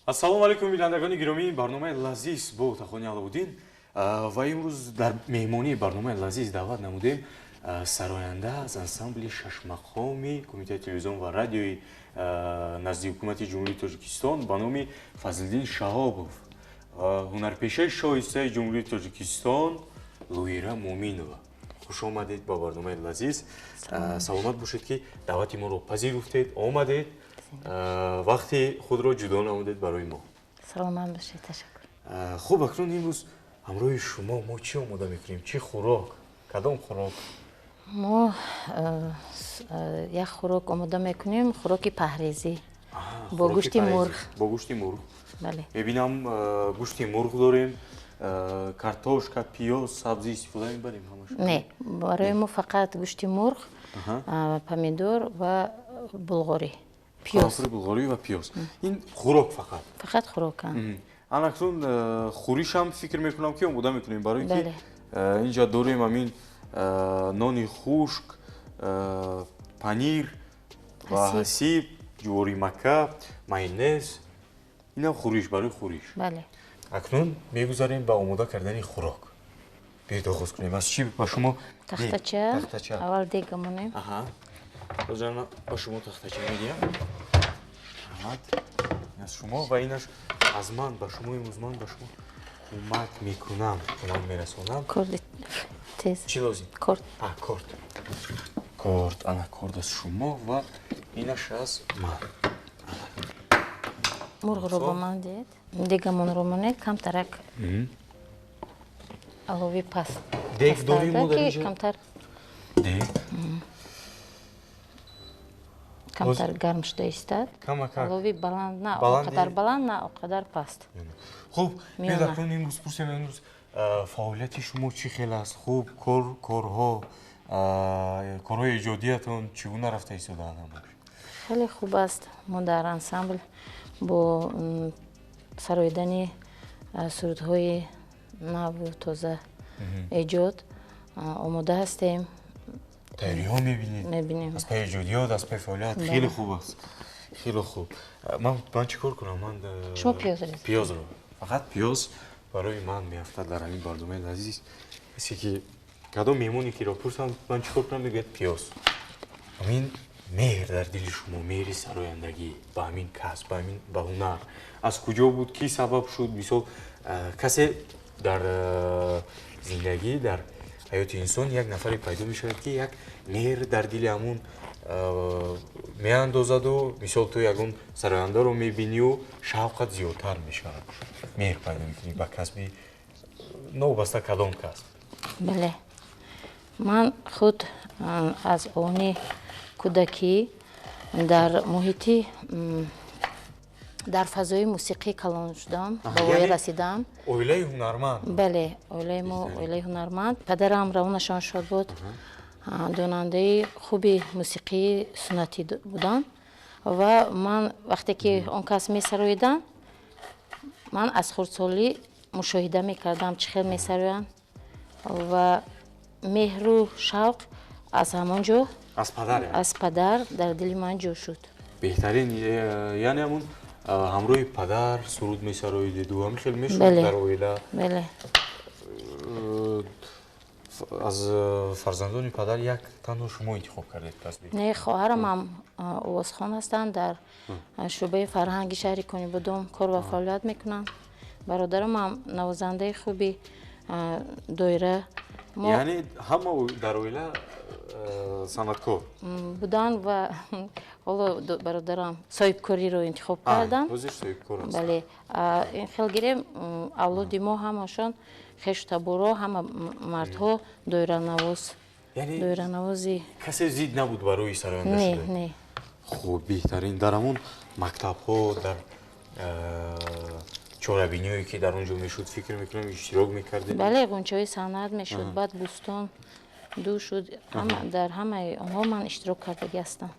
Ассалому алайкум, бинандагони гиромӣ. Барномаи Лазиз бо Тахони Аловуддин ва имрӯз дар меҳмонии барномаи Лазиз даъват намудем сароянда аз ансамбли шашмақоми Кумитаи телевизион ва радиои назди Ҳукумати Ҷумҳурии Тоҷикистон ба номи Фазлиддин Шаҳобов, ҳунарпешаи шоистаи Ҷумҳурии Тоҷикистон Луира Муъминова. Хуш омадед ба барномаи Лазиз. Саломат бошед, ки даъвати моро пазируфтед, омадед, вақти худро ҷудо намудед барои мо. Саломат бошед, ташаккур. Хуб, акнун имрӯз ҳамроҳи шумо мо чӣ омода мекунем? Чӣ хӯрок, кадом хӯрок? Мо як хӯрок омода мекунем, хӯроки паҳрезӣ бо гӯшти мурғ. Бо гӯшти мурғ. Бале. Мебинам, гӯшти мурғ дорем, картошка, пиёз, сабзӣ истифода мебарем ҳамаш? Не, барои мо фақат гӯшти мурғ, помидор ва булғорӣ, пиёз. Булғорӣ ва пиёз. Ин хӯрок фақат? Фақат хӯрок. Анакнун хӯришам фикр мекунам, ки омода мекунем, барои ки инҷа дорем ҳамин нони хушк, панир ва ҳасиб, ҷуворимакка, майонез. Инам хӯриш, барои хӯриш. Бале. Акнун мегузарем ба омода кардани хӯрок. Биёед, оғоз кунем. Аз чӣ ба шумо? Тахтача. Аввал дега монем. Ба шумо тахтача медиҳам. Раҳмат, аз шумо ва инаш аз ман ба шумо. Имрӯз ман ба шумо кӯмак мекунам, кӯмак мерасонам. Корди тез. Чӣ лозим? Корд. Корд, корд. Ана корд аз шумо ва инаш аз ман. Мурғро ба ман диҳед, дегамонро монед, камтарак алови паст. Дег дорем мо дар инҷа? Камтар. Дег. Камтар гарм шуда истад. Алови баланд, на он қадар баланд, на он қадар паст. Хуб, биёед, акнун имрӯз пурсем: имрӯз фаъолияти шумо чӣ хел аст? Хуб, корҳо, корҳои эҷодиятон чӣ гуна рафта истодаанд ҳамаш? Хеле хуб аст. Мо дар ансамбл бо сароидани сурудҳои наву тоза эҷод омода ҳастем. Тайёриҳо мебинед? Мебинем. Аз паи эҷодиёт, аз паи фаъолият. Хеле хуб аст, хеле хуб. Ман чӣ кор кунам ман? Шумо пиёз резед. Пиёзро, фақат пиёз барои ман меафтад. Дар ҳамин барномаи Лазиз касе ки, кадом меҳмоне киро пурсам, ман чӣ кор кунам, мегӯяд: пиёз. Ҳамин меҳр дар дили шумо, меҳри сарояндагӣ ба ҳамин касб, ба ҳамин, ба ҳунар аз куҷо буд? Кӣ сабаб шуд? Мисол, касе дар зиндагӣ, дар ҳаёти инсон як нафаре пайдо мешавад, ки як меҳр дар дили ҳамун меандозаду, мисол, ту ягон сарояндаро мебинию шавқат зиёдтар мешавад, меҳр пайдо мекунӣ ба касби, новобаста кадом касб. Бале, ман худ аз овони кӯдакӣ дар муҳити, дар фазои мусиқӣ калон шудам, ба воя расидам. Оилаи ҳунарманд. Бале, оилаи мо оилаи ҳунарманд. Падарам, равонашон шод буд, донандаи хуби мусиқии суннатӣ буданд ва ман вақте ки он кас месароиданд, ман аз хурдсолӣ мушоҳида мекардам, чӣ хел месароянд, ва меҳру шавқ аз ҳамон ҷо аз падар. Аз падар дар дили ман ҷо шуд. Беҳтарин. Яъне ҳамун ҳамроҳи падар суруд месароидеду ҳамин хел мешуд дар оила? Бале. Аз фарзандони падар як танҳо шумо интихоб кардед касби? Не, хоҳарам ҳам овозхон ҳастанд, дар шӯъбаи фарҳанги шаҳри Конибодом кор ва фаъолият мекунанд. Бародарам ҳам навозандаи хуби доира. Яъне ҳама дар оила санъаткор буданд ва ҳоло бародарам соҳибкориро интихоб карданд. Ҳозир соҳибкор аст. Бале. Ин хел гирем, авлоди мо ҳамашон, хешу таборо, ҳама мардҳо доиранавоз, доиранавози. Касе зид набуд барои сароянда? Не, не. Хуб, беҳтарин. Дар ҳамон мактабҳо, дар чорабиниҳое ки дар он ҷо мешуд, фикр мекунам, иштирок мекардед? Бале, Ғунчаҳои санъат мешуд, баъд Бӯстон ду шуд, дар ҳамаи онҳо ман иштирок кардагӣ ҳастам.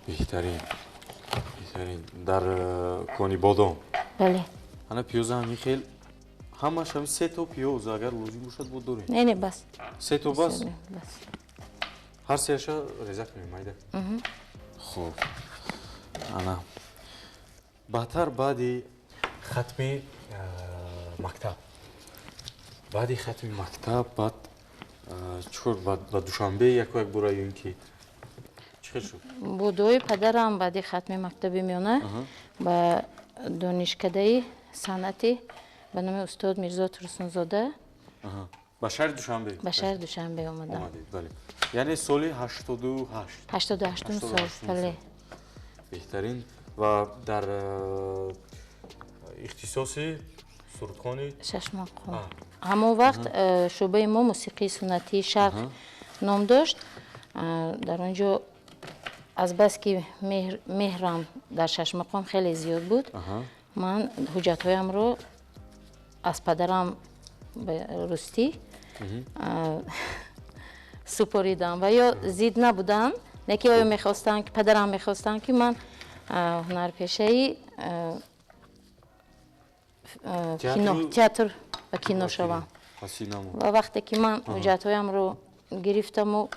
Беҳтарин, беҳтарин. Дар Конибодом? Бале. Ана пиёза ҳамин хел ҳамаш, ҳами се то пиёз агар лозим бошад, бо дорем. Не, не, бас. Се то бас? Бас. Ҳар сеяша реза кунем, майда. Хуб, ана. Баъдтар баъди хатми мактаб, баъди хатми мактаб баъд чикор, ба Душанбе яку як бора ё ин ки чӣ хел шуд? Бо дуои падарам баъди хатми мактаби миёна ба донишкадаи санъати ба номи устод Мирзо Турсунзода ба шаҳри Душанбе, ба шаҳри Душанбе омадам. Бале, яъне соли 88. 88-ум сол, бале. Беҳтарин. Ва дар ихтисоси сурудхони шашмақом. Ҳамон вақт шӯъбаи мо мусиқии суннатии шарқ ном дошт. Дар он ҷо азбаски меҳрам дар шашмақом хеле зиёд буд, ман ҳуҷҷатҳоямро аз падарам ба рустӣ супоридам ва ё зид набудам, не ки оё мехостанд, падарам мехостанд, ки ман ҳунарпешаи кино, театр ва кино шавам. Ва вақте ки ман ҳуҷҷатҳоямро гирифтаму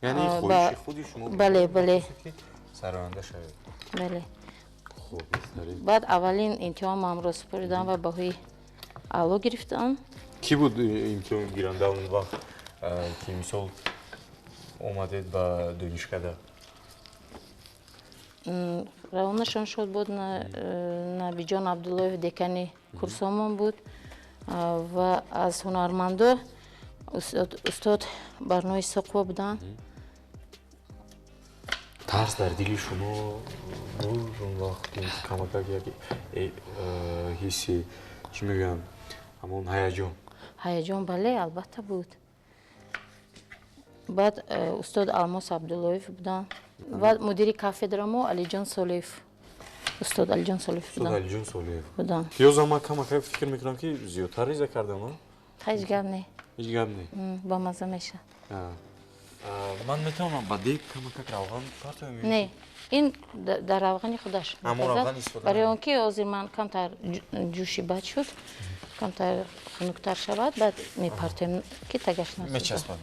яъне хоҳиши худи шумо? Бале, бале. Сароянда шавед. Бале. Баъд аввалин имтиҳонамро супоридам ва баҳои аъло гирифтам. Кӣ буд имтиҳонгиранда он вақт, ки мисол омадед ба донишкада? Равонашон шуд буд Набиҷон Абдуллоев, декани курсомон буд, ва аз ҳунармандо устод Барнои Соқова буданд. Тарс дар дили шумо буд он вақт, камакак як ҳисси, чӣ мегӯям, ҳамон ҳаяҷон? Ҳаяҷон, бале, албатта буд. Баъд устод Алмос Абдуллоев буданд ва мудири кафедра мо Алиҷон Солиев, устод Алиҷон Солиев буданд. Алиҷон Солиев буданд. Пиёзам ман камакак фикр мекунам, ки зиёдтар реза кардам. Ҳеҷ гап не. Ҳеҷ гап не. Бамаза мешавад. Ман метавонам ба дег камакак равған партоям? Не, ин дар равғани худаш. Барои он ки ҳозир ман камтар ҷӯши бад шуд, камтар хунуктар шавад, баъд мепартоем, ки тагаш мечаспад.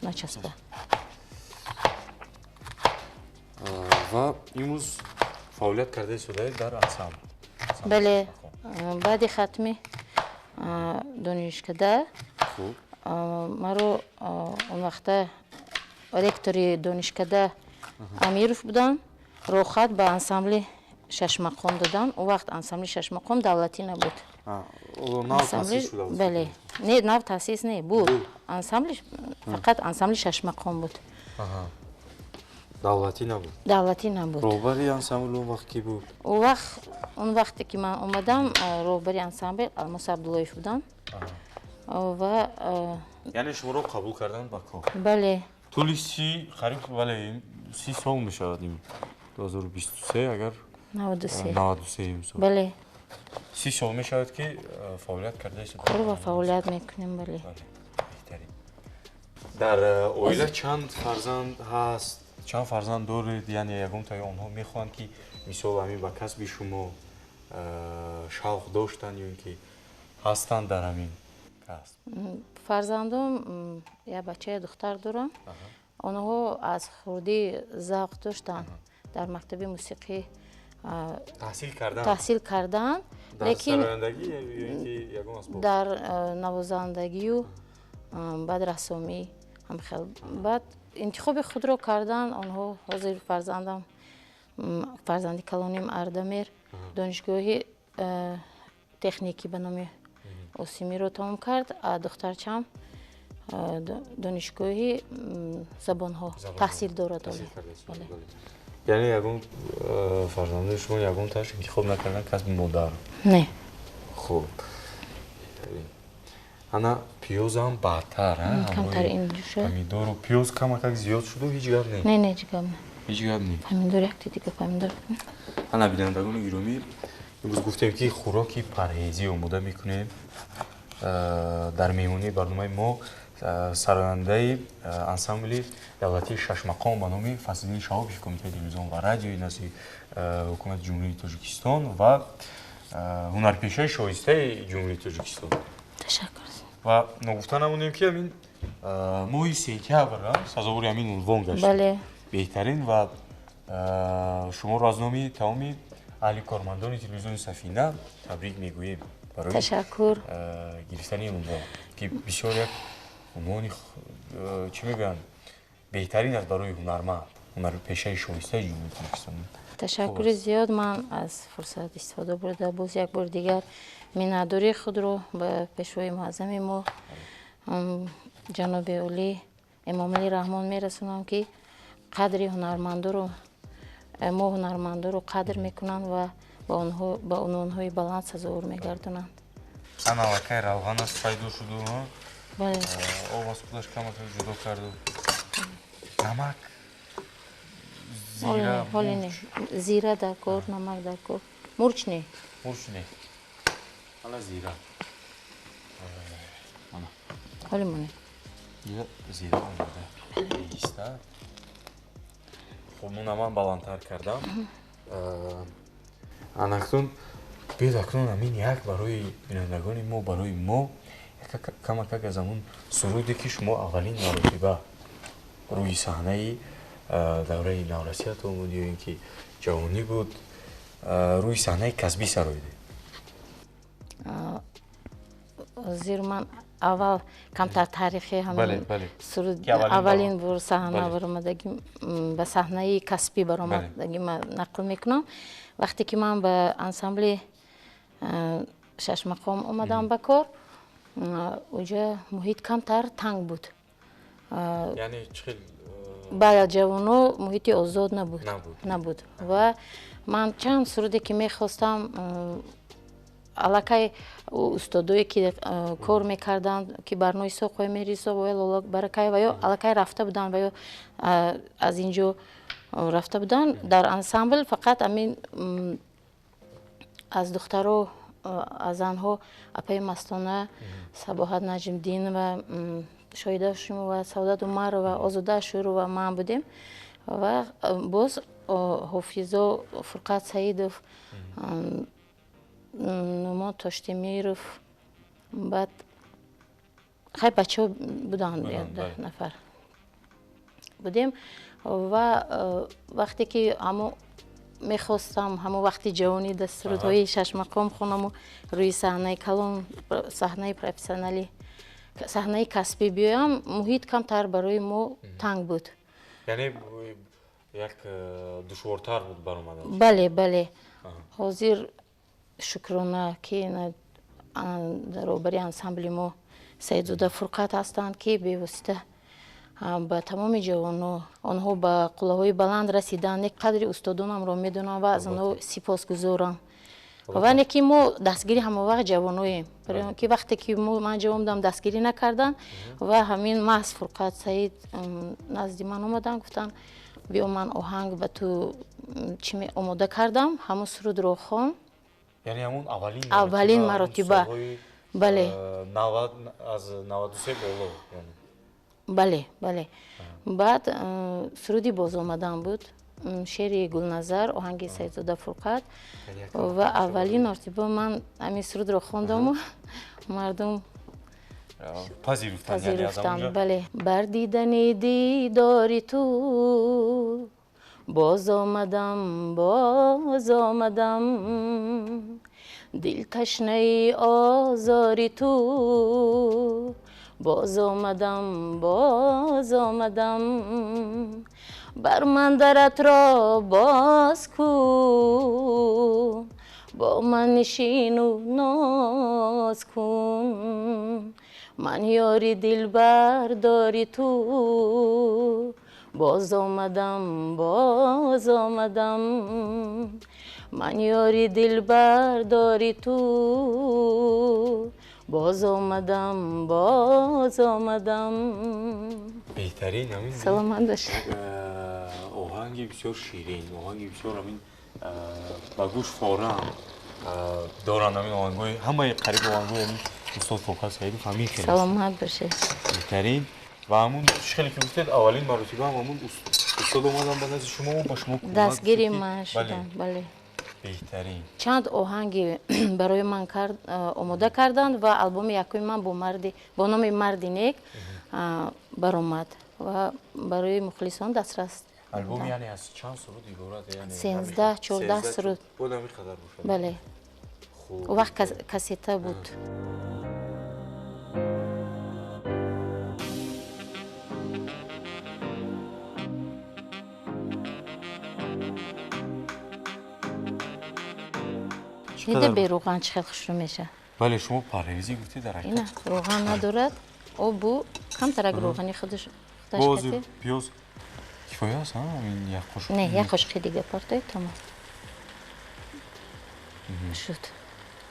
Начаспад. Ва имрӯз фаъолият карда истодаед дар ансамбл? Бале, баъди хатми донишкада маро он вақта ректори донишкада Амиров буданд, роҳхат ба ансамбли шашмақом доданд. Он вақт ансамбли шашмақом давлатӣ набуд. Бале, не, нав таъсис не буд ансамбли, фақат ансамбли шашмақом буд. Давлатӣ набуд? Давлатӣ набуд. Роҳбари ансамбл он вақт кӣ буд? Он вақте ки ман омадам, роҳбари ансамбл Алмос Абдуллоев буданд. Ва яъне шуморо қабул карданд ба кор? Бале. Тӯли си, қариб, бале, 30 сол мешавад, ин 2023 агар 93. 93 имсол. Бале. 30 сол мешавад, ки фаъолият карда истодаед? Кор ва фаъолият мекунем, бале. Беҳтарин. Дар оила чанд фарзанд ҳаст? Чанд фарзанд доред? Яъне ягонтаи онҳо мехоҳанд, ки мисол ҳамин ба касби шумо шавқ доштанд ё ин ки ҳастанд дар ҳамин касб? Фарзандом як бача, як духтар дорам. Онҳо аз хурдӣ завқ доштанд, дар мактаби мусиқӣ таҳсил кардан, таҳсил кардан, лекин дар навозандагию баъд рассомӣ ҳамхел. Баъд интихоби худро кардан онҳо. Ҳозир фарзандам, фарзанди калоним Ардамер донишгоҳи техникӣ ба номи Осимиро тамом кард, а духтарчам донишгоҳи забонҳо таҳсил дорад. Яъне ягон фарзандои шумо ягонтааш интихоб накардан касби модар? Не. Хуб, ана пиёзам баъдтар. Камтар ин ҷӯша. Помидору пиёз камакак зиёд шуду, ҳеҷ гап не? Не, не, ҳеҷ гап не. Ҳеҷ гап не. Помидор, якти дига помидор. Ана, бинандагони гиромӣ, имрӯз гуфтем, ки хӯроки парҳезӣ омода мекунем. Дар меҳмонии барномаи мо сарояндаи ансамбли давлатии шашмақом ба номи Фазлиддин Шаҳобов, Кумитаи телевизион ва радиои назди Ҳукумати Ҷумҳурии Тоҷикистон ва ҳунарпешаи шоистаи Ҷумҳурии Тоҷикистон. Ташаккур. Ва ногуфта намонем, ки ҳамин моҳи сентябр сазовори ҳамин унвон гашт. Бале. Беҳтарин. Ва шуморо аз номи тамоми Аҳли кормандони телевизиони Сафина табрик мегӯем барои ташаккур гирифтани унвон, ки бисёр як унвони, чӣ мегӯянд, беҳтарин аст барои ҳунарманд, ҳунарпешаи шоистаи Ҷумҳурии Тоҷикистон. Ташаккури зиёд. Ман аз фурсат истифода бурда, боз як бори дигар миннатдории худро ба пешвои муаззами мо, ҷаноби олӣ Эмомалӣ Раҳмон мерасонам, ки қадри ҳунармандоро, мо ҳунармандоро қадр мекунанд ва ба онҳо ба унвонҳои баланд сазовор мегардонанд. Ана аллакай равған аст пайдо шуду. Бале. Об аз худаш камака ҷудо карду. Намак, зира? Ҳоле не, зира дар кор, намак дар кор, мурч не. Мурч не. Ана зира. Ана. Ҳоле монед. Зира омода меистад. Хуб, муна ман баландтар кардам. Анакнун биёд, акнун ҳамин як барои бинандагони мо, барои мо камакак аз ҳамун суруде, ки шумо аввалин маротиба рӯи саҳнаи, давраи наврасиятон буд ё ин ки ҷавонӣ буд, рӯи саҳнаи касбӣ сароидед. Зир ман аввал камтар таърихи ҳамин суруд, аввалин бор саҳна баромадагӣ, ба саҳнаи касбӣ баромадагӣ ман нақл мекунам. Вақте ки ман ба ансамбли Шашмақом омадам ба кор, уҷа муҳит камтар танг буд. Яъне чӣ хел? Ба ҷавоно муҳити озод набуд ва ман чанд суруде, ки мехостам, аллакай устодое, ки кор мекарданд, ки Барно Исоқова, Меҳри Исоқова, Лола Баракаева, ё аллакай рафта буданд ва ё аз ин ҷо рафта буданд. Дар ансамбл фақат ҳамин аз духтаро, аз занҳо апаи Мастона, Сабоҳат Наҷмиддинова, Шоҳида Ҳошимова, Саодат Умарова, Озода Ашурова, ман будем ва боз ҳофизо Фурқат Саидов, Нумон Тоштемиров, баъд хай бачаҳо буданд, нафар будем. Ва вақте ки ҳамо мехостам, ҳамо вақти ҷавонӣ дар сурудҳои Шашмақом хонаму рӯи саҳнаи калон, саҳнаи профессионалӣ, саҳнаи касбӣ биёям, муҳит камтар барои мо танг буд. Яъне як душвортар буд баромадан? Бале. Ҳозир шукрона, ки дар роҳбари ансамбли мо Саидзода Фурқат ҳастанд, ки бевосита ба тамоми ҷавоно, онҳо ба қуллаҳои баланд расиданд. Қадри устодонамро медонам ва аз онҳо сипосгузорам. Ва не ки мо дастгири ҳамавақт ҷавоноем, барои ки вақте ки ман ҷавон будам, дастгирӣ накарданд ва ҳамин маҳз Фурқат Саид назди ман омаданд, гуфтанд: «Биё, ман оҳанг ба ту чӣ омода кардам, ҳамун сурудро хон». Яъне ҳамун аввалин Аввалин маротиба, бале. Аз 93 боло? Бале. Баъд суруди «Бозомадан» буд, шеъри Гулназар, оҳанги Саидзода Фурқат. Ва аввалин маротиба ман ҳамин сурудро хондаму мардум пазируфтанд. Бале. Бар дидани дидори ту боз омадам, боз омадам, дил ташнаи озори ту боз омадам, боз омадам, бар ман даратро боз кун, бо ман нишину ноз кун, ман ёри дилбардори ту боз омадам, боз омадам, ман ёри дилбардори ту боз омадам, боз омадам. Беҳтарин ҳамин. Саломат бошед. Оҳанги бисёр ширин, оҳанги бисёр ҳамин ба гӯш форам доранд. Ҳамин оҳангҳои, ҳамаи қариб оҳангҳои ҳамин устод Фурқат Саидов ҳамин хел. Саломат бошед. Беҳтарин. Ва ҳамун чӣ хеле ки гуфтед, аввалин маротиба ҳам ҳамун устод омадан ба назди шумо, ба шумо кӯмак. Дастгири ман шуданд, бале. Беҳтарин. Чанд оҳанги барои ман омода карданд ва албоми якуми ман бо марди бо номи «Марди нек» баромад ва барои мухлисон дастрас Албом яъне аз чанд суруд иборат? 13-14 суруд. Бояд ҳамин қадар бошад? Бале. Он вақт кассета буд. Дида бероған чӣ хел хушрӯ мешавад. Бале, шумо парҳезӣ гуфтед дар ҳақиқат. Ина роған надорад, обу камтарак роғани худаш боз пиёз кифоя аст, ин як қошуқ? Не, як қошуқи дига партоед, тамом шуд.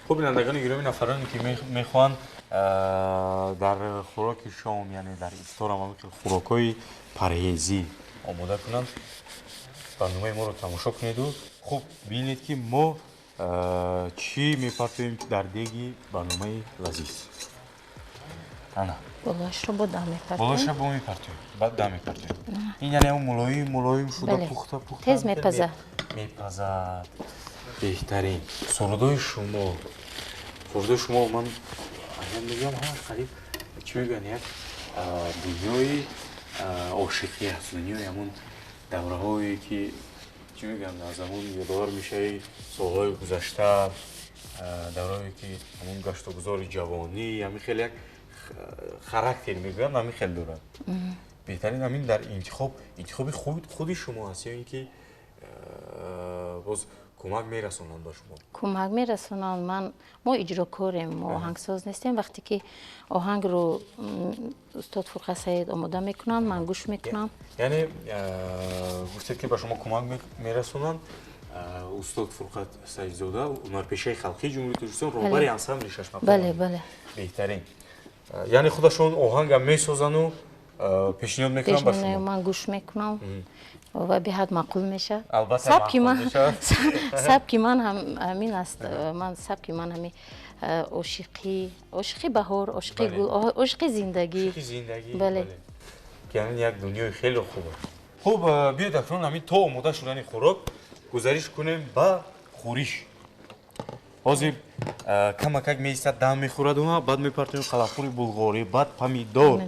Хуб, бинандагони гиромӣ, нафароне ки мехоҳанд дар хӯроки шом, яъне дар ифтор ҳам ҳамин хел хӯрокҳои парҳезӣ омода кунанд, барномаи моро тамошо кунеду хуб бинед, ки мо чӣ мепартоем дар деги барномаи лазиз. Ана болоашро бо дам мепартоем. Болоашро бо мепартоем, баъд дам мепартоем. Ин яъне он мулоим мулоим шуда, пухта пухта тез мепазад. Мепазад. Беҳтарин. Сурудои шумо, сурудои шумо ман агар мегӯям, ҳама қариб чӣ мегӯянд, як дунёи ошиқӣ аст, дунёи ҳамон давраҳое ки чӣ мегӯянд, аз ҳамон ёдовар мешавӣ солҳои гузашта, давраҳое ки ҳамон гаштугузори ҷавонӣ, ҳамин хел як характер мегӯянд, ҳамин хел дорад. Беҳтарин ҳамин дар интихоб, интихоби худи шумо аст ё ин ки боз кӯмак мерасонанд ба шумо? Кӯмак мерасонанд. Мо иҷрокорем, мо оҳангсоз нестем. Вақте ки оҳангро устод Фурқат Саид омода мекунанд, ман гӯш мекунам. Яъне гуфтед ки ба шумо кӯмак мерасонанд. Устод Фурқат Саидзода, ҳунарпешаи халқии Ҷумҳурии Тоҷикистон, роҳбари ансамбли шашмақом. Бале, бале. Беҳтарин. Яъне худашон оҳангам месозану пешниҳод мекунанд ба шумо? Ман гӯш мекунам ва беҳад маъқул мешавад. Албатта маъқул мешавад. Сабки ман ҳамин аст. Ман сабки ман ҳамин ошиқӣ, ошиқи баҳор, ошиқи гул, ошиқи зиндагӣ. Ошиқи зиндагӣ. Бале. Ки ҳамин як дунёи хеле хуб аст. Хуб, биёед акнун ҳамин то омода шудани хӯрок гузариш кунем ба хӯриш. Ҳозир камакак меистад, дам мехӯрад, баъд мепартоем қалафури булғорӣ, баъд помидор,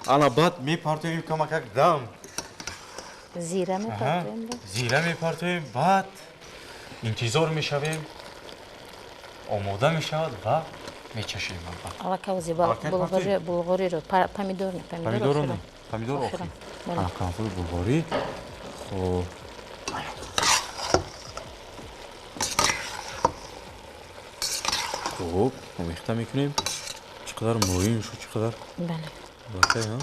ана баъд мепартоем камакак дам, зира мепартоем, зира мепартоем, баъд интизор мешавем, омода мешавад ва мечашем. Аллакай булғориро, помидор не, помидорро не, помидор охир. Қалафури булғорӣ. Хуб, хуб, омехта мекунем. Чӣ қадар мулоим шуд, чӣ қадар. Бале.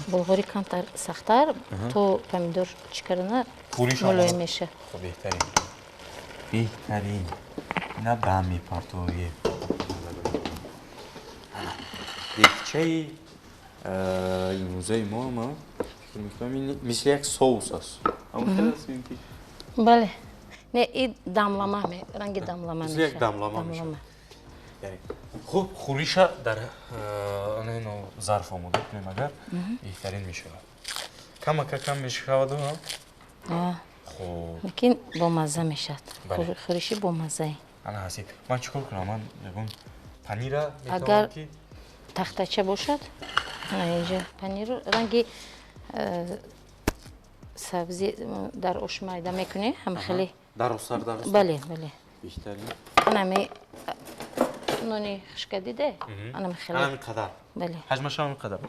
Булғорӣ камтар сахттар, то помидор чӣ кардана мулоим мешавад. Хуб, беҳтарин. Беҳтарин. Ина дам мепартоем. Дегчаи имрӯзаи мо ама фикр мекунам ин мисли як соус аст. Ҳамон хел аст ин ки? Бале. Не, и дамлама, ранги дамлама мисли як дамлама мешавад. Хуб, хӯриша дар зарф омода кунем, агар беҳтарин мешавад. Камака кам мешавад. Хуб, лекин бомазза мешавад. Хӯриши бомаззае. Ана ҳасиб, ман чӣ кор кунам? Ман ягон панира метавонам агар ки тахтача бошад, ана инҷа паниру ранги сабзи дар ош майда мекунӣ, ҳама хеле дарозтар, дарозтар. Бале, бале. Беҳтарин. Ана ҳами нони хушка диде, ана ҳами хеле. Ана ҳамин қадар. Бале. Ҳаҷмаш ҳамин қадар.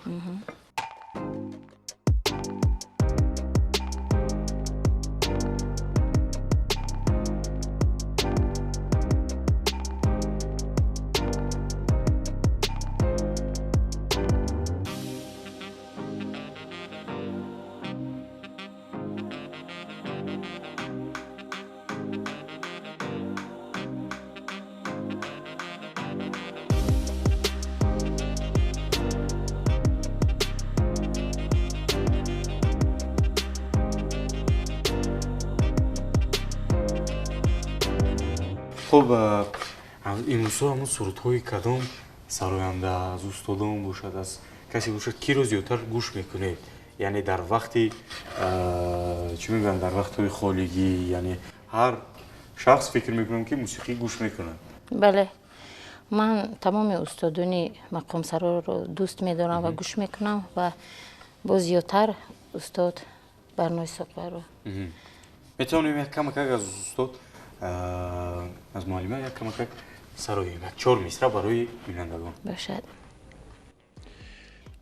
Хуб, имрӯзҳо ҳамон сурудҳои кадом сароянда, аз устодон бошад, аз касе бошад, киро зиёдтар гӯш мекунед? Яъне дар вақти чӣ мегӯянд, дар вақтҳои холигӣ, яъне ҳар шахс фикр мекунам ки мусиқӣ гӯш мекунад. Бале, ман тамоми устодони мақомсароро дӯст медорам ва гӯш мекунам ва боз зиёдтар устод Барнои Соқваро. Метавонем як камакак аз устод, аз муаллима як камакак сароем, як чор мисра барои бинандагон. Бошад.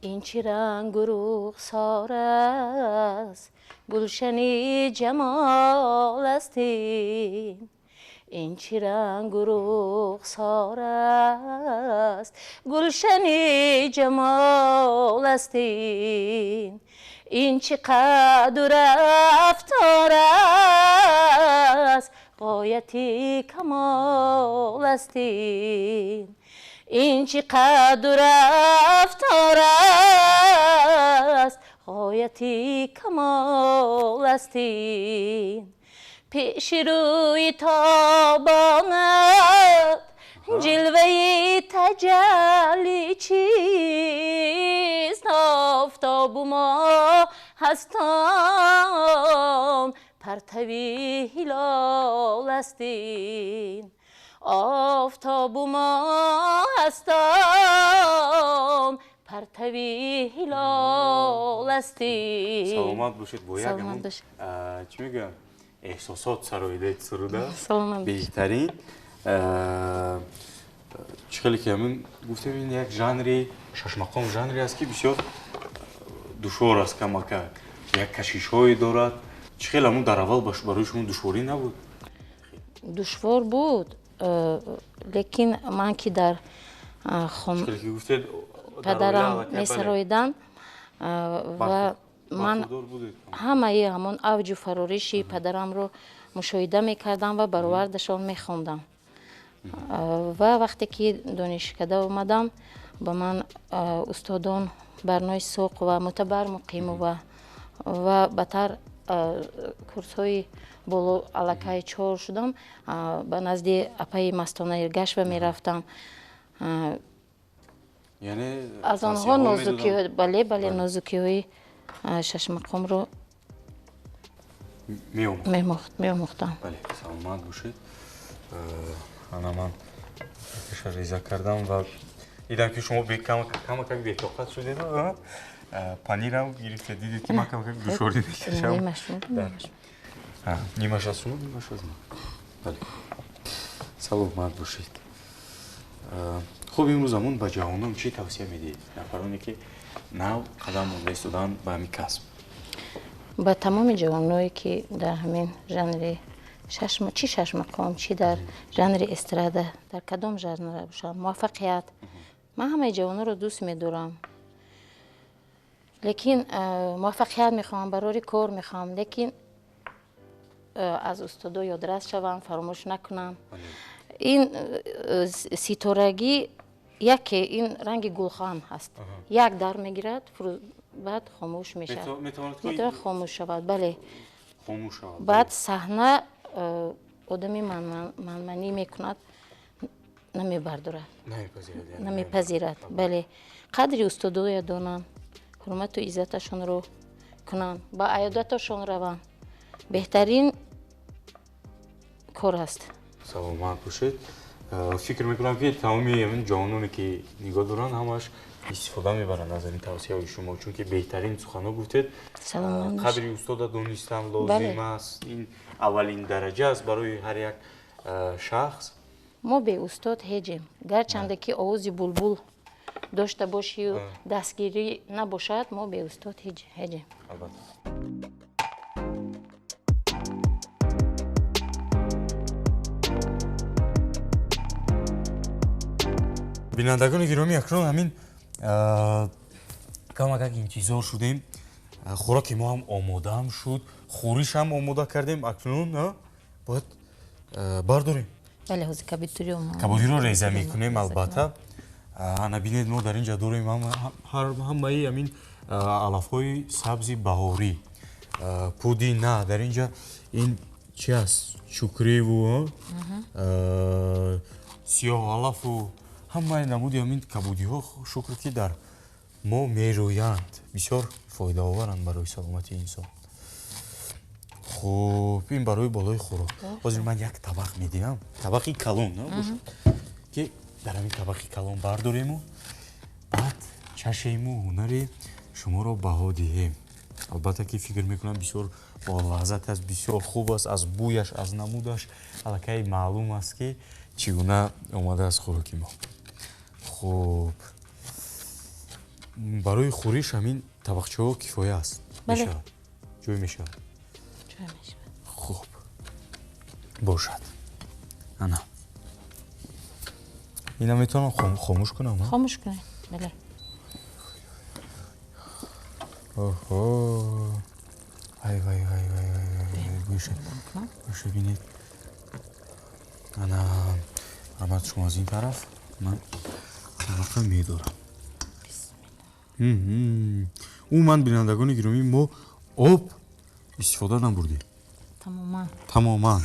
Ин чӣ рангу рухсор аст, гулшани ҷамол аст ин. Ин чӣ рангу рухсор аст, гулшани ҷамол аст ин. Ин чӣ қаду рафтор аст, ғояти камол аст ин. Ин чӣ қаду рафтор аст, ғояти камол аст ин. Пеши рӯи тобонат ҷилваи таҷалли чист, офтобу моҳ ҳастон, партави ҳилол аст ин. Офтобу моҳ ҳастон, партави ҳилол аст ин. Саломат бошед. Бо як чӣ мегӯям, эҳсосот сароидаед суруда. Беҳтарин. Чӣ хеле ки ҳамин гуфтем, ин як жанри шашмақом жанре аст, ки бисёр душвор аст, камакак як кашишҳое дорад. Чӣ хел ҳамун дар аввал барои шумо душворӣ набуд? Душвор буд, лекин ман ки дар падарам месароидам ва ман ҳамаи ҳамон авҷу фарориши падарамро мушоҳида мекардам ва баровардашон мехондам. Ва вақте ки донишкада омадам, ба ман устодон Барнои Соқ ва Мутабар Муқимова ва батар курсҳои боло аллакай чор шудам, ба назди апаи Мастона Иргашва мерафтам. Аз онҳо нозукиҳо, бале, бале, нозукиҳои шашмақомро меомӯхтам. Бале, саломат бошед. Ана ман каша реза кардам ва дидам, ки шумо камакак бетоқат шудед. Панирам гирифта, дидед, ки ман камакак душворӣ мекашам. Нимаш аз шумо, нимаш аз ман. Бале, саломат бошед. Хуб, имрӯз ҳамон ба ҷавонон чӣ тавсия медиҳед, нафароне ки нав қадам монда истодаанд ба ҳамин касб? Ба тамоми ҷавоное, ки дар ҳамин жанри чӣ шашмақом, чӣ дар жанри эстрада, дар кадом жанр бошанд, муваффақият. Ман ҳамаи ҷавононро дӯст медорам, лекин муваффақият мехоҳам, барори кор мехоҳам, лекин аз устодо ёдрас шавам, фаромӯш накунам. Ин ситорагӣ яке ин ранги гулхан ҳаст, як дар мегирад, баъд хомӯш мешавад, метавонад хомӯш шавад. Бале, баъд саҳна одами манманӣ мекунад, намебардорад, намепазирад. Бале, қадри устодоя донанд, ҳурмату иззаташонро кунанд, ба аёдаташон раванд. Беҳтарин кор аст. Саломат бошед. Фикр мекунам, ки тамоми ҳамин ҷавононе, ки нигоҳ доранд, ҳамаш истифода мебаранд аз ин тавсияҳои шумо, чунки беҳтарин суханҳо гуфтед. Қадри устода донистан лозим аст, ин аввалин дараҷа аст барои ҳар як шахс. Мо бе устод ҳеҷем. Гарчанде ки овози булбул дошта бошию дастгирӣ набошад, мо бе устод ҳеҷем. Албатта. Бинандагони гиромӣ, акнун ҳамин камакак интизор шудем, хӯроки мо ҳам омодаам шуд, хӯришам омода кардем. Акнун бояд бардорем. Бале, ҳозир кабудиро реза мекунем. Албатта, ана бинед, мо дар ин ҷа дорем ҳамаи ҳамин алафҳои сабзи баҳорӣ, пудина, дар ин ҷа ин чи аст, чукриву сиёҳалафу ҳамаи намуди ҳамин кабудиҳо, шукр, ки дар мо мерӯянд, бисёр фоидаоваранд барои саломатии инсон. Хуб, ин барои болои хӯрок. Ҳозир ман як табақ медиҳам, табақи калон бошад, ки дар ҳамин табақи калон бардорему баъд чашему ҳунари шуморо баҳо диҳем. Албатта ки фикр мекунам бисёр болаззат аст, бисёр хуб аст, аз бӯяш, аз намудаш аллакай маълум аст ки чӣ гуна омадааст хӯроки мо. Хуб, барои хӯриш ҳамин табақчаҳо кифоя аст? Мешавад? Ҷой мешавад? Ҷой мешавад. Хуб, бошад. Ана. Ина метавонам хомӯш кунам? Хомӯш кунед, бале. Оҳо. Вай, вай, вай, вай, вай, гӯша. Гӯша бинед. Ана, марҳамат, шумо аз ин тараф, ман табақа медорам. Умуман, бинандагони гиромӣ, мо об истифода набурдем. Тамоман. Тамоман.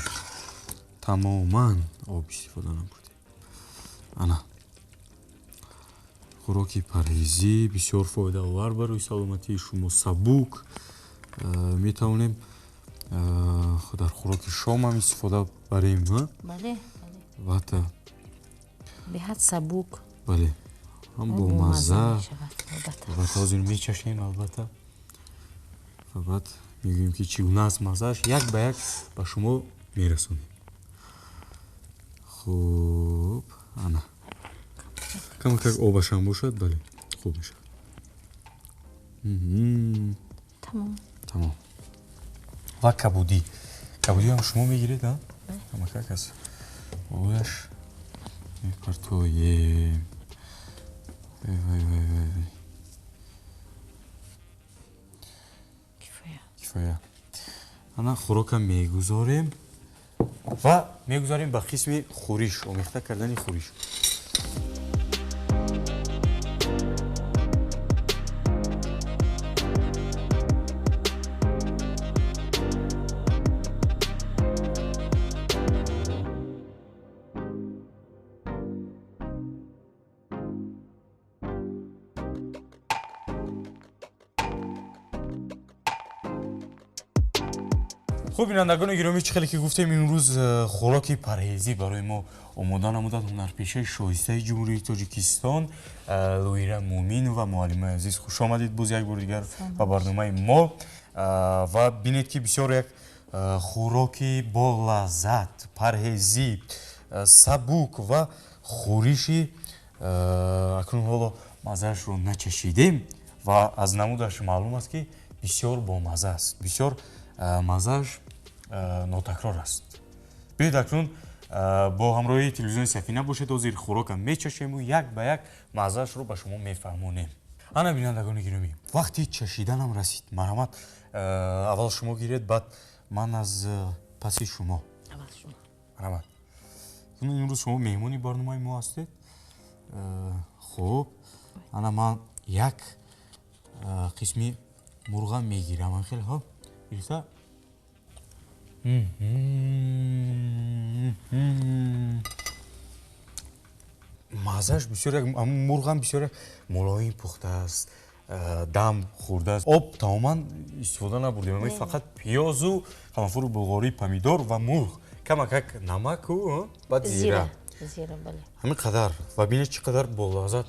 Тамоман об истифода набурдем. Ана. Хӯроки парҳезӣ бисёр фоидаовар барои саломатии шумо, сабук. Метавонем дар хӯроки шомам истифода барем, ҳа? Бале, бале. Албатта. Беҳад сабук. Бале. Ҳам бомазза. Албатта, ҳозир мечашем, албатта. Ва баъд мегӯем ки чӣ гуна аст маззааш, як ба як ба шумо мерасонем. Хуб, ана. Камакак обашам бошад, бале, хуб мешавад. Тамом. Тамом. Ва кабудӣ. Кабудиам шумо мегиред, а? Камакак аз болояш мепартоем. Вай, вай, вай, вай. Кифоя. Кифоя. Ана хӯрока мегузорем ва мегузарем ба қисми хӯриш, омехта кардани хӯриш. Хуб, бинандагони гиромӣ, чӣ хеле ки гуфтем, имрӯз хӯроки парҳезӣ барои мо омода намуданд ҳунарпешаи шоистаи Ҷумҳурии Тоҷикистон Лоира Муъминова. Муаллимаи азиз, хуш омадед боз як бори дигар ба барномаи мо. Ва бинед ки бисёр як хӯроки болаззат, парҳезӣ, сабук ва хӯриши акнун ҳоло маззаашро начашидем ва аз намудаш маълум аст ки бисёр бомазза аст, бисёр маззааш нотакрор аст. Биёед акнун бо ҳамроҳии телевизиони Сафина бошед, ҳозир хӯрока мечашему як ба як маззаашро ба шумо мефаҳмонем. Ана, бинандагони гиромӣ, вақти чашиданам расид. Марҳамат, аввал шумо гиред, баъд ман аз паси шумо. Аввал шумо. Марҳамат. Имрӯз шумо меҳмони барномаи мо ҳастед. Хуб, ана ман як қисми мурға мегирам. Хеле хуб. Гирифта? Маззааш бисёр як мурғам бисёр як мулоим пухтааст, дам хӯрдааст. Об тамоман истифода набурдем, фақат пиёзу қаламфуру булғорӣ, помидор ва мурғ, камакак намаку баъд зира. Зира, бале. Ҳамин қадар. Ва бинед чӣ қадар болаззат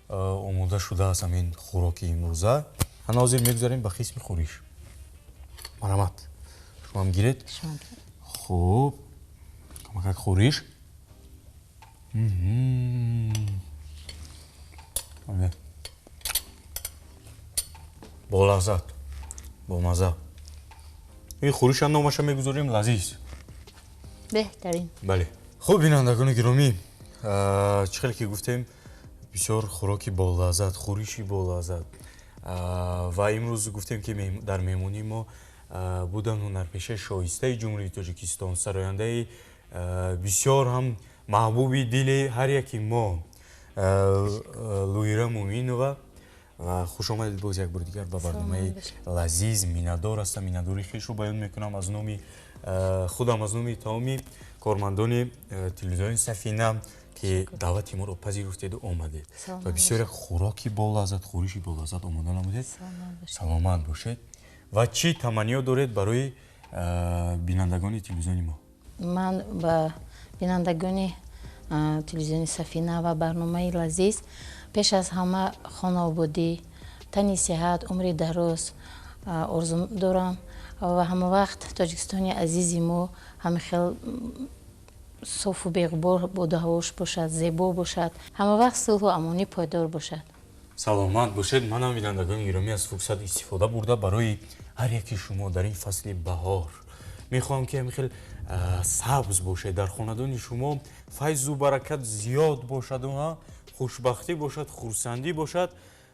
омода шудааст ҳамин хӯроки имрӯза. Ана ҳозир мегузарем ба қисми хӯриш. Марҳамат, шумоам гиред. Хуб, камакак хӯриш. Болаззат, бомазза. Ин хӯриша номаша мегузорем лазиз. Беҳтарин. Бале. Хуб, бинандагони гиромӣ, чӣ хеле ки гуфтем, бисёр хӯроки болаззат, хӯриши болаззат. Ва имрӯз гуфтем ки дар меҳмонии мо буданд ҳунарпешаи шоистаи Ҷумҳурии Тоҷикистон, сарояндаи бисёр ҳам маҳбуби дили ҳар яки мо Лоира Муъминова. Ва хуш омадед боз як бори дигар ба барномаи лазиз. Миннатдор ҳастам, миннатдории хешро баён мекунам аз номи худам, аз номи тамоми кормандони телевизиони Сафина, ки даъвати моро пазируфтеду омадед ва бисёр як хӯроки болаззат, хӯриши болаззат омода намудед. Саломат бошед. Ва чӣ таманниё доред барои бинандагони телевизиони мо? Ман ба бинандагони телевизиони Сафина ва барномаи лазиз пеш аз ҳама хонаободӣ, тани сиҳат, умри дароз, Орзу дорам ва ҳама вақт Тоҷикистони азизи мо ҳама хел софу беғубор боду ҳавош бошад, зебо бошад, ҳама вақт сулҳу амонӣ пойдор бошад. Саломат бошед. Манам, бинандагони гиромӣ, аз фурсат истифода бурда, барои ҳар яки шумо дар ин фасли баҳор мехоҳам, ки ҳамин хел сабз бошед, дар хонадони шумо файзу баракат зиёд бошаду хушбахтӣ бошад, хурсандӣ бошад.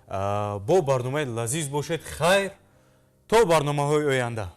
Бо барномаи лазиз бошед. Хайр, то барномаҳои оянда.